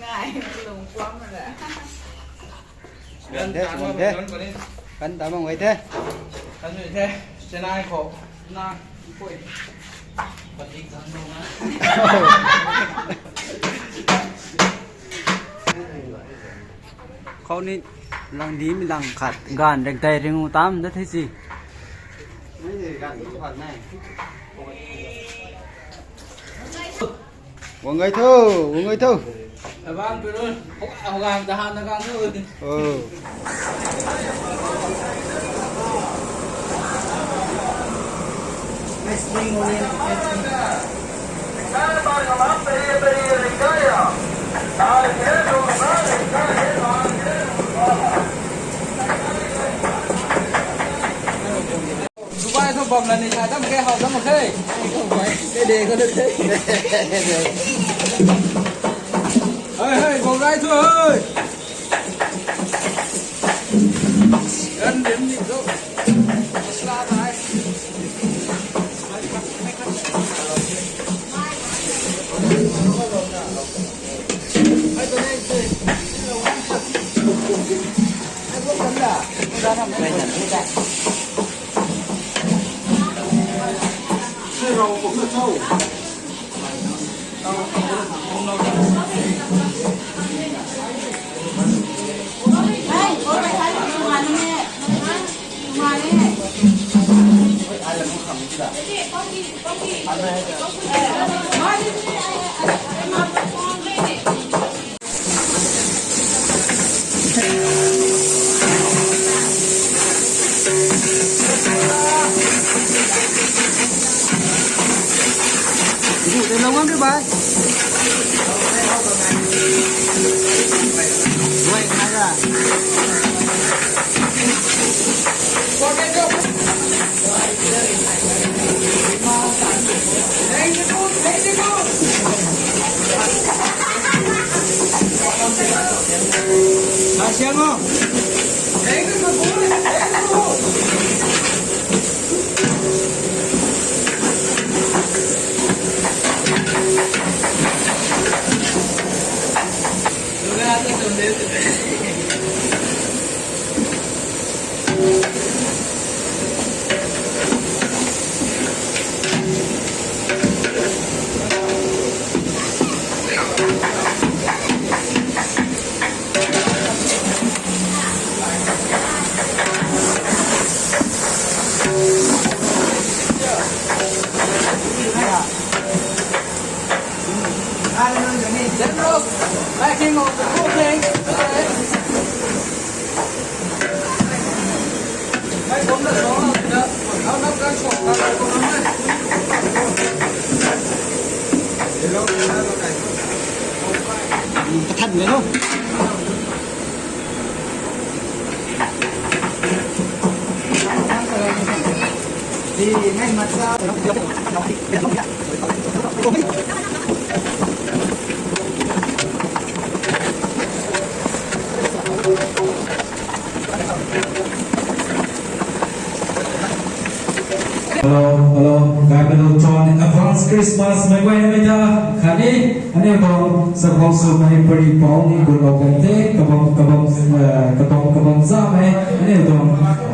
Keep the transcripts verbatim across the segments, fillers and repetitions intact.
Ngai, lung kuam le. Gan ta mang wei the. Gan ta mang wei the. Kan ni the. Chennai khou na. Khou ni lang di mi lang khat gan rek dai ring u tam da the si. Wang gai tho, wang gai tho. Abang pirun, hogang ta han na gang tu. Oh. Dubai thu bam la ni sa dam ke hau dam ke. Ke de ko de. Hey hey, bam gai thu hey. Kan dim ni thu. Masla nai. Hello, hello. Gaimei Lungthuan, advance Christmas mei guay na mei ta. Khatni aniu tuang sakhou swmei pari pou ni gun lou kan the, kabam, kabam, eh, kabam, kabam za mei. Aniu tuang,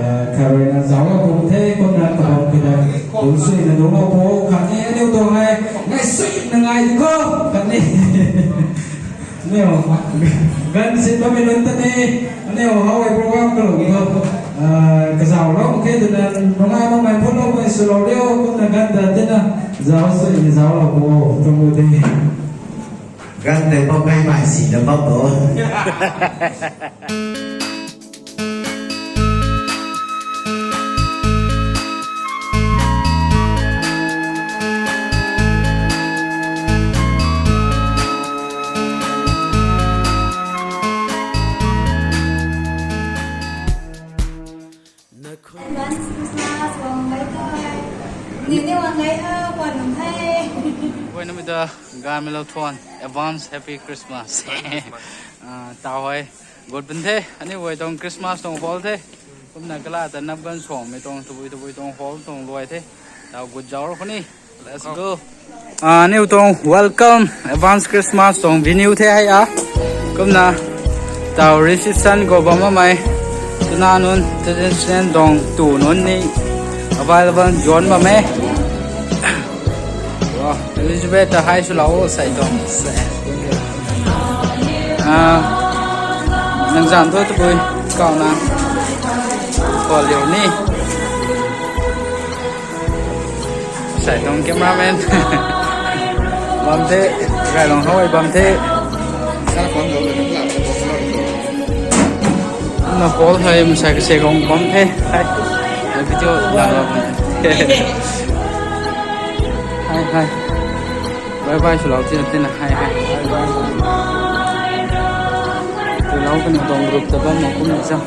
eh, kharui na zauc lou kan the, kumna kabam kida gun sui na dungc lou pou. Khatni aniu tuang hei, ngai sui na ngai di khou. Khatni Aniu, ganv sin bammei nunc ta ni, aniu how hei program kalung khou, ah, kazauh lou khe twna, nungai makmei phut lou mei swlou riu, kumna ganv ta tina, zauc sui ni zauc lou bo, tuang bu de. Ganv tei bam gaymei si na bam bo. Advance Christmas wang gai tho. Ni ni wang gai tho, kwan nung the. Wei na mi ta, Gaimei Lungthuan, advance happy Christmas. Ah, tau hei. Gut pun the, aniu guay tuang Christmas tuang hall the. Kumna kala ta nap ganv suangmei tuang tabui tabui tuang hall tuang luai the. Tau gut zauc ro khou ni. Let's go. Ah, aniu tuang welcome, advance Christmas tuang venue the hei a. Kumna tau reception khou bam bammei. Tuna nunc, traditional tuang tu nunc ni available zuan bam e. Elizabeth ta hi swlou o, sai tuang se. Ah, nang zan thu tabui kauna kau liu ni. Sai tuang cameraman. Bam the, gai long hoi bam the. Na Paul hai, masai ka se gong bam the. Hai. Video la lo. Hai, hai. Bye bye swlou tina tina, hai, hai. Swlou kani tuang group ta bam ma kum ni sa.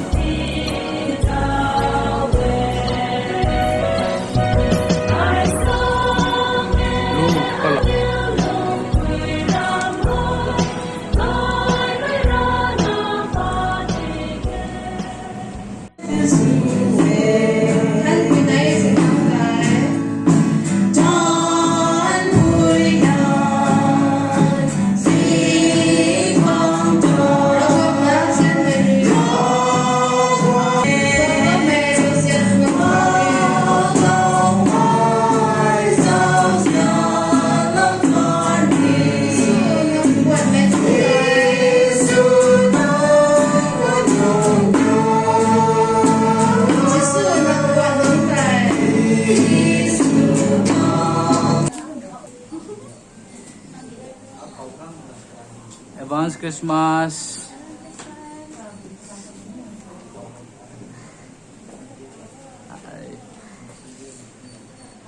Advance Christmas.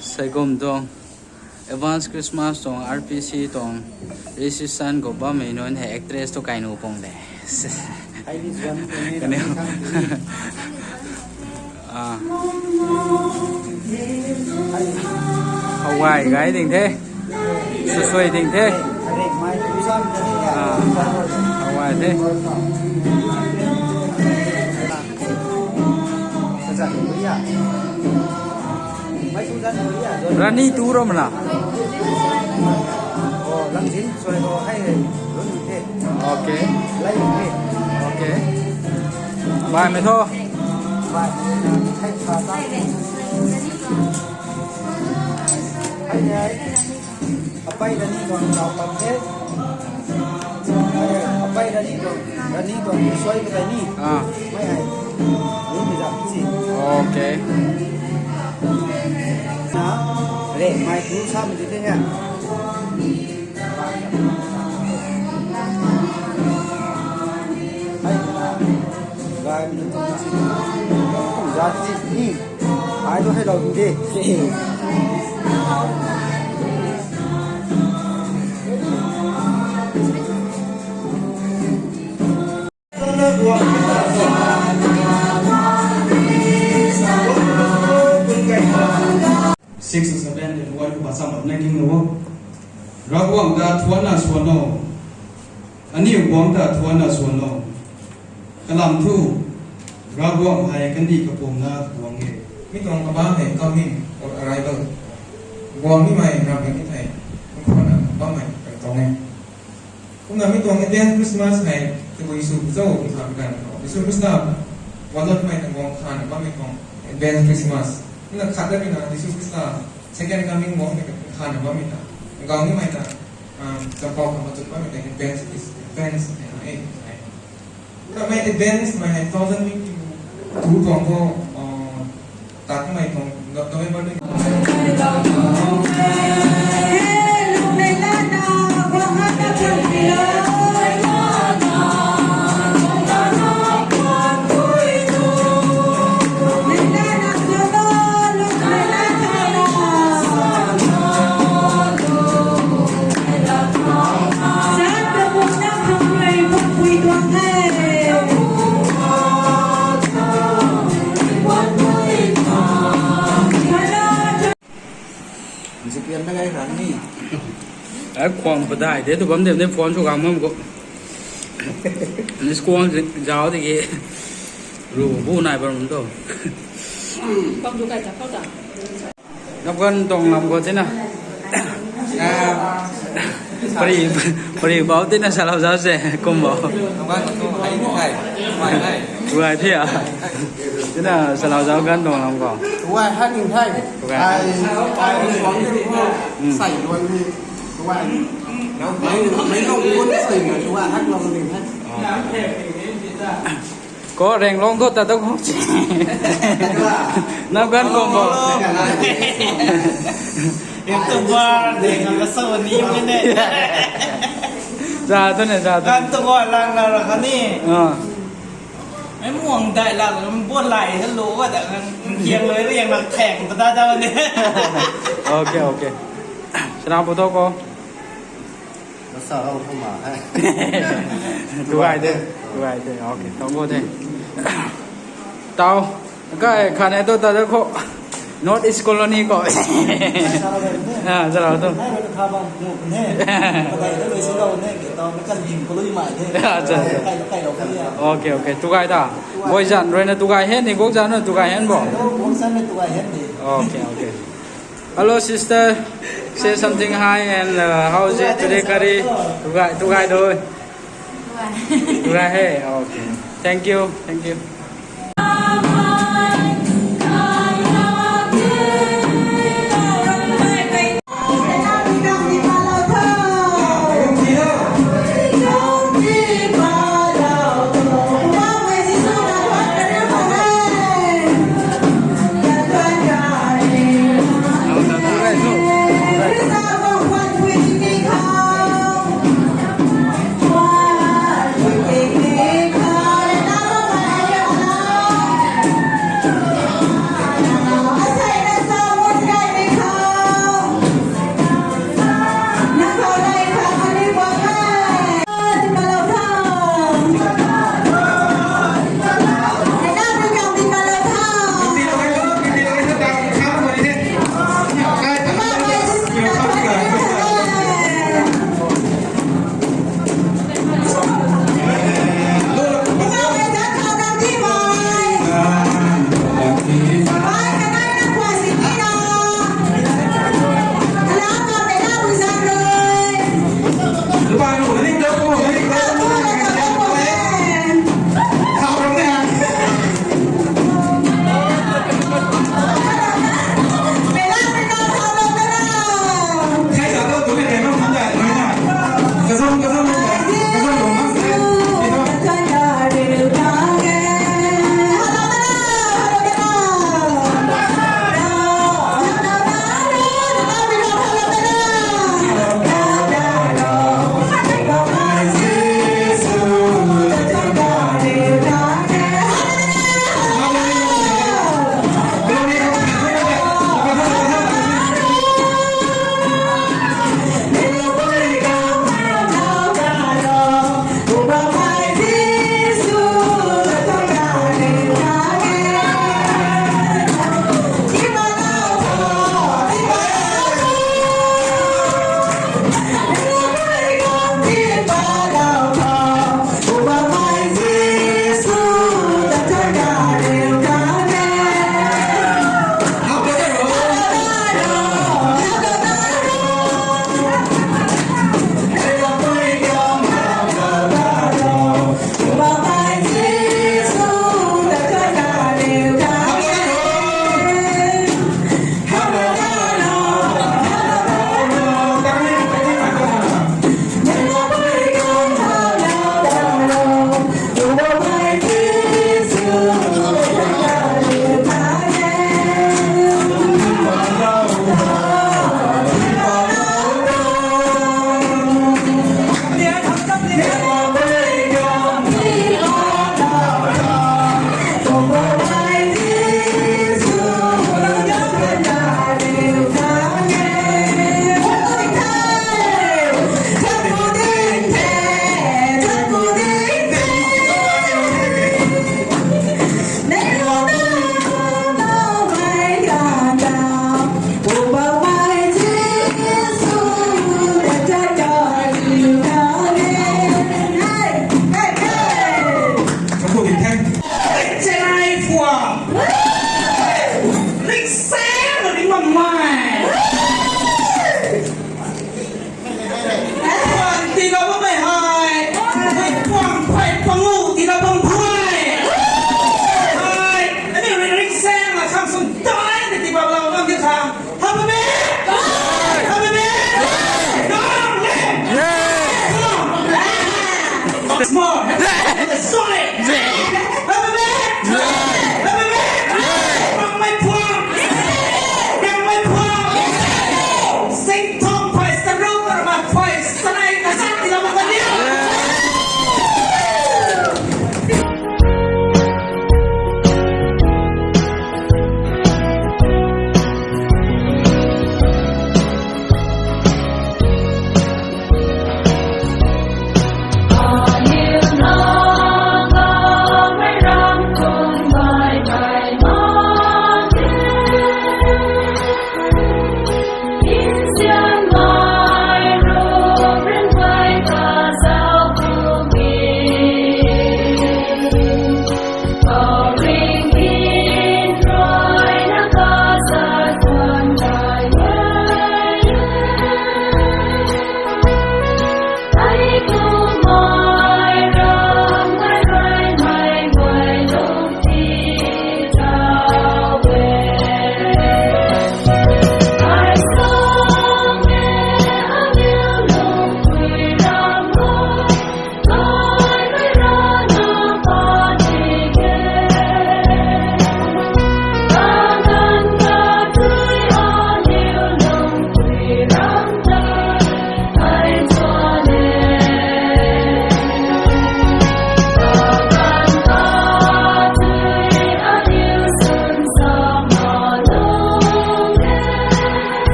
Sai kum tuang Advance Christmas tuang R P C tuang reception khou bammei nunc hei actress tu kai nu pung de. Kaniw. Ah. Hawai gai ding the. Susui ding the. Ah, hawai the. Rani tu ro mana. Okay. Okay. Bye, mei tho. Apai Rani tuang zau pat the. Apai Rani tuang, Rani tuang suai patai ni. Ah. Mei hei. Lu mi zam si. Okay. Na, re, mei tu sam di the ha. Hai, na. Gai mi tu si. Zat si ni. Ai tu hei lou ding de. Six to seven, the boy who was some of nagging the work. Ravguangc ta thuanna suan o. Aniu guangc ta thuanna suan o. Kalam thu, Ravguangc hei kandih kapumna guang e. Mi tuang kabah hei coming or arrival. Guang nimei ram hei ni thei, mkhwanna bammei kan tuang e. Kumna mi tuang Advance Christmas hei, tabui Jisu Khrista khou tha kan khou, Jisu Khrista wanlutmei ta guang khana bammei tuang Advance Christmas. Kumna khat da mi na Jisu Khrista second coming guangmei ta khana bammei ta. Guang nimei ta, um, champau khang machuk bammei ta Advance is, Advance hei na e, hei. Kumna mei Advance mei hei two thousand twenty-two tuang khou, uh, tat mei tuang No-, November twenty. Ai, khwang padai de tu bam de, phone sw gang bam khou. Ni squon zau de ki. Ru bu nai bam tu. Bam tu kai ta khou ta. Napkan tuang lam khou tina. Ah. Pari, pari bau tina salou zau se, kum bau. Napkan tuang hai ni hai. Mai hai. Ru hai thia. Tuna salau zau gan tuang lam ko. Tuai hat ning the. Tuai. Ai, ai, suang ni ko. Hmm. Sai luan ni. Tuai. Mei, mei lung kun sai na tuai hat lung ning the. Ko reng long tu ta tu ko. Nap gan kong ko. Itu bar de ngam ka so ni mei ne. Za tu ne, za tu. Kan tu ko lang na ra kha ni. Ah. Mei muang dai la, mei buan lai, hello, wa da, kiang lui, riang na theng, ta da da ne. Okay, okay. Sana pu to ko. Masa ho ko ma hai. Tuai de, tuai de. Okay, tang ko de. Tau. Kai, khan e to ta de ko. North East Colony ko. Ah, zara tu. Hai, mana kha bam mu ne. Padai tu lui si lo ne, ke tau na kan dim ko lui mai ne. Acha, acha. Kai, kai lo kai ya. Okay, okay. Tuai ta. Boy zan rui na tuai hen ni, gok zan na tuai hen bo. Gok zan na tuai hen ni. Okay, okay. Hello, sister. Say something hi and, uh, how is it today, Kari? Tuai, tuai do. Tuai. Tuai, hey. Okay. Thank you. Thank you.